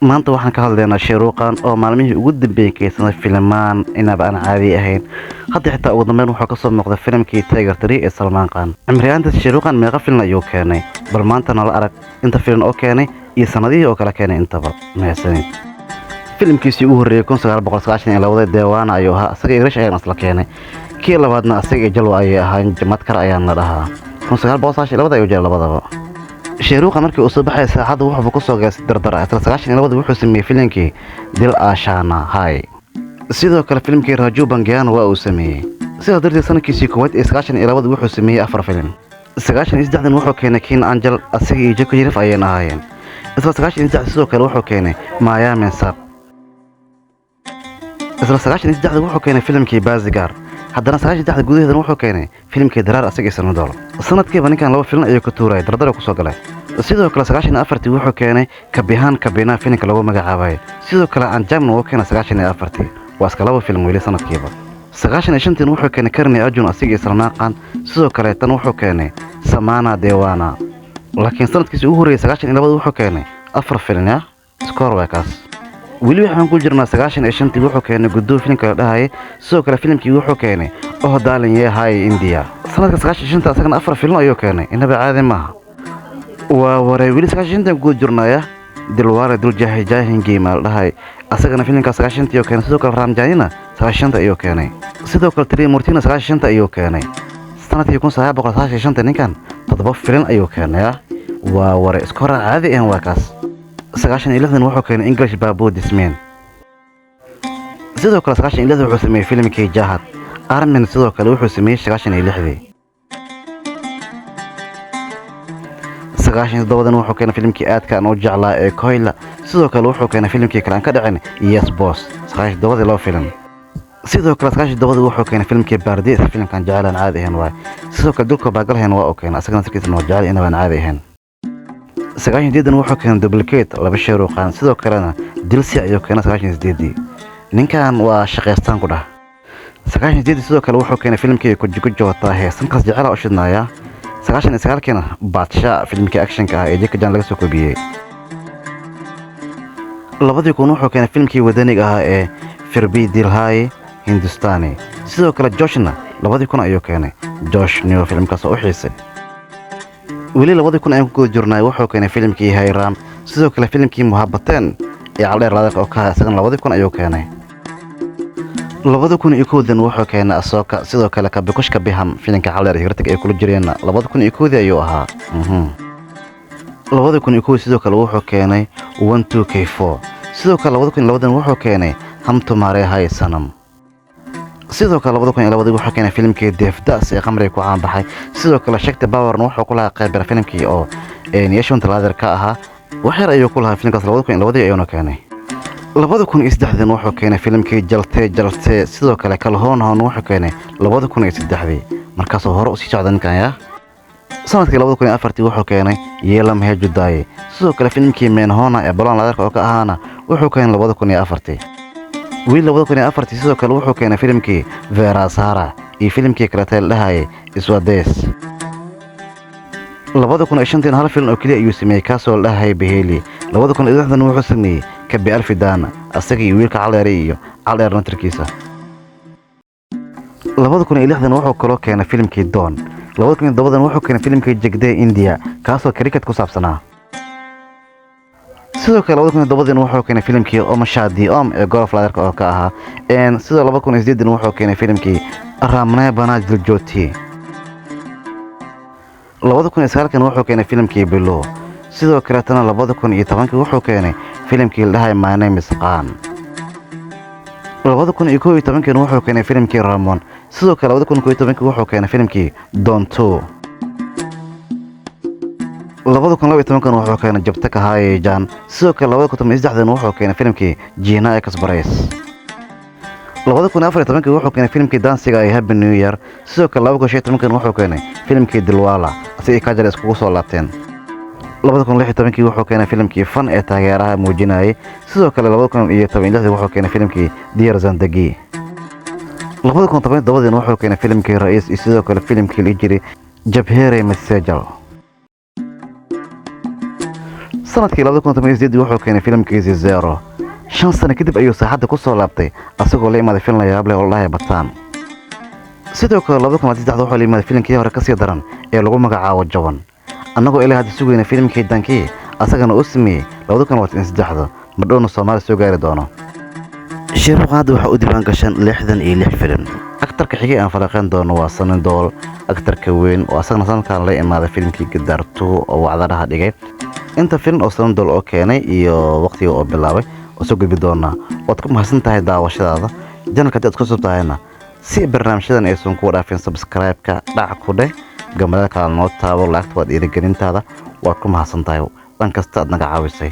Maanta waxaan ka hadlaynaa Shahrukh Khan oo maalmihii ugu dambeeyay keysanay filimaan inaba aan caadi ahayn. Hadda xitaa ugu dambeyn wuxuu kasoo muuqday filimkii Tiger 3 ee Salman Khan. Cimriyaanta Shahrukh Khan meeqa filin ayuu keenay? Bal maanta nala arag inta filin oo keenay iyo sanadihii oo kala keenay intaba. Mahadsanid. Filimkiisii ugu horreeyay 1992 Deewaana ayuu ahaa, asaga iyo Rish ayaan isla keenay. Kii labaadna asaga iyo Jalwa ayay ahaan, Madkar ayaan la dhahaa. 1992 ayuu jiray labadaba. Shahrukh Khan markii uu soo baxay saaxadda wuxuu ku soo galay si dardar ah. Isla 92 wuxuu sameeyey filimkii Dil Aashana Hai. Sidoo kale filimkii Raju Bangiyan waa uu sameeyey. Sidaas darteed sanadkiisii koowaad ee 92 wuxuu sameeyey 4 filim. 93 wuxuu keenay King Angel, asaga iyo Jackie Shroff ayayna ahaayeen. Isla 93 sidoo kale wuxuu keenay Maya Mensab. Isla 93 wuxuu keenay filimkii Baazigar. Haddana 93 gudaheedana wuxuu keenay filimkii Daraar asaga iyo Sunny Deol. Sanadkiiba ninkan 2 film ayuu ka tuurayay, dardar ku soo galay. Sidoo kale 94 wuxuu keenay Kabihan Kabina filimka lagu magacaabay. Sidoo kale Anjamna wuu keenay 94. Waa iska 2 film weli sanadkiiba. 95 wuxuu keenay Karni Arjun asaga iyo Salman Khan. Sidoo kale tan wuxuu keenay Samana Deewana. Laakiin sanadkiisii ugu horreeyay 92 wuxuu keenay 4 film ya. Score waa kaas. Weli waxaan ku jirnaa 95 wuxuu keenay Guddo filimka la dhahayay. Sidoo kale filimkii wuxuu keenay Oh Darling Ye Hai India. Sanadka 95 asagana 4 film ayuu keenay, inaba caadi maaha. Waa waray weli 95 ku jirnaya Dilwale Dul Jahi Jahingi ma la dhahay. Asagana filimka 95 ayuu keenay. Sidoo kale Ramjanina 95 ayuu keenay. Sidoo kale Trimurtina 95 ayuu keenay. Sanadkii 1995 ninkan 7 film ayuu keenay. Waa waray iskora caadi ahaan waa kaas. 96 wuxuu keenay English Babu Dismin. Sidoo kale 96 wuxuu sameeyey filimkii Jahad. Armin sidoo kale wuxuu sameeyey 96. 97 wuxuu keenay filimkii aadka aan u jeclaa ee Koyla. Sidoo kale wuxuu keenay filimkii kale aan ka dhicin Yes Boss. 97 loo filim. Sidoo kale 97 wuxuu keenay filimkii Pardes, filimkan jecel aan caadi ahayn waay. Sidoo kale Dulka Baagalhayn waa uu keenay, asagana sirkiisana waa jecel inaba aan caadi ahayn. 98 wuxuu keenay Duplicate 2 Shahrukh Khan. Sidoo kalena Dilsi ayuu keenay 98. Ninkan waa shaqaystaan ku dhah. 98 sidoo kale wuxuu keenay filimkii Kuch Kuch Hota Hai, sankaas jecel u shidnaaya. 99 Baadshah filimkii actionka ah ee Jackie Chan laga soo koobiyey. 2000 wuxuu keenay filimkii wadaniga ahaa ee Phir Bhi Dil Hai Hindustani. Sidoo kale Joshna 2000 ayuu keenay. Josh new filimkaas oo u xiisay. Weli 2000 ayaan ku guda jirnay wuxuu keenay filimkii Hayram. Sidoo kale filimkii Muhabbateen ee Caldheer Ladarka oo ka isagana 2000 ayuu keenay. 2001 wuxuu keenay Asoka. Sidoo kale Kabhi Khushi Kabhie Gham filimka Caldheer iyo Hrithik ay kula jireen 2001 ayuu ahaa. 2001 sidoo kale wuxuu keenay 1 2 K 4. Sidoo kale 2002 wuxuu keenay Hum Tumhare Hai Sanam. Sidoo kale 2002 wuxuu keenay filimkii Devdas ee khamriga ku caan baxay. Sidoo kale Shakti Powerna wuxuu ku lahaa qayb filimkii oo Yashwant Ladar ka ahaa. Wax yar ayuu ku lahaa filimkaas 2002 ayuuna keenay. 2003 wuxuu keenay filimkii Chalte Chalte. Sidoo kale Kal Ho Naa Ho wuxuu keenay 2003. Markaasoo hore u sii socda ninkan yaa. Sanadkii 2004 wuxuu keenay Yeh Lamhe Judaai. Sidoo kale filimkii Main Hoon Na ee Balon Ladarka oo ka ahaana wuxuu keenay 2004. Weli 2004 sidoo kale wuxuu keenay filimkii Veera Zaara iyo filimkii kale la dhahayay Swades. 2005 hal film oo kaliya ayuu sameeyey kaasoo la dhahayay Paheli. 2006 wuxuu sameeyey Kabhi Alvidaa Na, asaga iyo wiilka Caldheer iyo Caldheer natarkiisa. 2006 wuxuu kaloo keenay filimkii Don. 2007 wuxuu keenay filimkii Chak De India kaasoo cricket ku saabsanaa. Sidoo kale 2007 wuxuu keenay filimkii Om Shanti Om ee Golf Ladarka oo ka ahaa. Sidoo 2008 wuxuu keenay filimkii Ramne Bana Diljoti. 2009 wuxuu keenay filimkii Bilo. Sidoo kale 2010 wuxuu keenay filimkii la dhahay My Name is Khan. 2011 wuxuu keenay filimkii Ramon. Sidoo kale 2011 wuxuu keenay filimkii Don 2. 2012 wuxuu keenay Jab Tak Hai Yeh Jaan. Sidoo kale 2013 wuxuu keenay filimkii Chennai Express. 2014 wuxuu keenay filimkii daansiga ee Happy New Year. Sidoo kale 2015 wuxuu keenay filimkii Dilwala, asaga iyo Kajal iskugu soo laabteen. 2016 wuxuu keenay filimkii Fan ee taageeraha muujinayay. Sidoo kale 2016 wuxuu keenay filimkii Dear Zindagi. 2017 wuxuu keenay filimkii Raees iyo sidoo kale filimkii la jiray Jab Harry Met Sejal. Sanadkii 2018 wuxuu keenay filimkiisii Zero. 5 sano kadib ayuu saaxadda ku soo laabtay, asagoo la imaaday film la yaab leh oo la dhahay Pathaan. Sidoo kale 2023 wuxuu la imaaday filimkii hore kasii daran ee lagu magacaabo Jawan, annagoo ilaa hadda sugayna filimkii Dunki, asagana uu sameeyey 2023, madhowna Soomaaliya soo gaari doono. Shahrukh hadda waxaa u diiwaan gashan 66 filim. Aktarka xigay aan falaqeyn doono waa Sunny Deol, aktarka weyn oo asagana sanadkan la imaaday filimkii Gadar 2 oo wacdaraha dhigay. Inta filim oo Sunny Deol oo keenay iyo waqtiga oo bilaabay oo soo gudbi doonaa. Waad ku mahadsan tahay daawashadaada. Channelka haddii aad ku cusub tahayna, si barnaamijyadan aysan kuwa dhaafin, subscribe-ka dhac ku dheh, gambalada kale noo taabo, lacagta waa dhiirigelintaada. Waad ku mahadsan tahay dhan kasta aad naga caawisay.